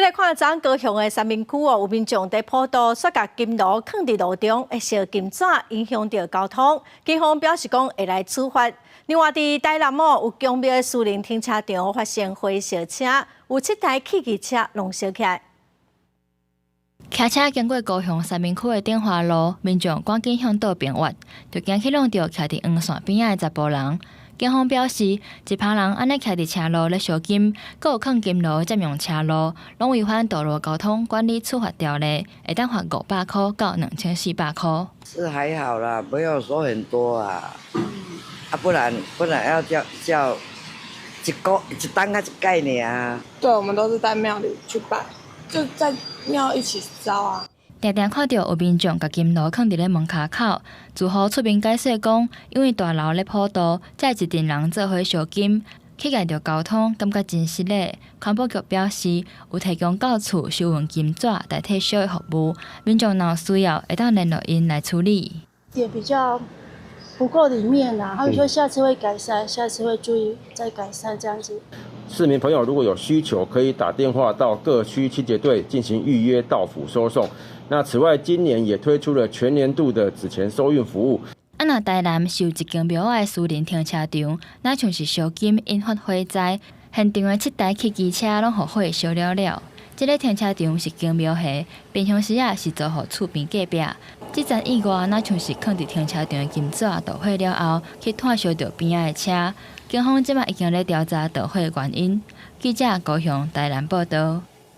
來看昨昏高雄的三民區哦，有民眾佇普渡煞共金爐囥佇路中，會燒金紙影響著交通。警方表示講會來處罰。另外，佇台南哦，有宮廟的私人停車場發生火燒車，有七台汽機車攏燒起來。騎車經過高雄三民區的頂華路，民眾趕緊向倒邊越，就驚去挵著徛佇黃線邊仔的查埔人。警方表示，一班人按呢徛佇車路咧燒金，閣有囥金爐佔用車路，攏違反道路交通管理處罰條例，會當罰500箍到2400箍。是還好啦，沒有說很多啊，啊不然不然要叫叫一個一單仔一擺爾。對，我們都是在廟裡去拜，就在廟一起燒啊。定定看著有民眾共金爐囥佇咧門跤口，住戶出面解釋講，因為大樓咧普渡，才會一陣人做伙燒金，去礙著交通，感覺真失禮。環保局表示，有提供到厝收運金紙代替燒的服務，民眾若有需要，會當聯絡𪜶來處理。也比較不夠裡面啦，他們說下次會改善，下次會注意再改善這樣子。市民朋友如果有需求，可以打電話到各區清潔隊進行預約到府收送。那此外，今年也推出了全年度的紙錢收運服務。啊，若台南是有一間廟仔的私人停車場，若像是燒金引發火災，現場的七台汽機車攏予火燒了了。這个停車場是間廟的，平常時啊是租予厝邊隔壁。這層意外若像是囥佇停車場的金紙導火了後，去湠燒著邊仔的車。警方這馬已經咧調查導火的原因。記者高雄台南報導。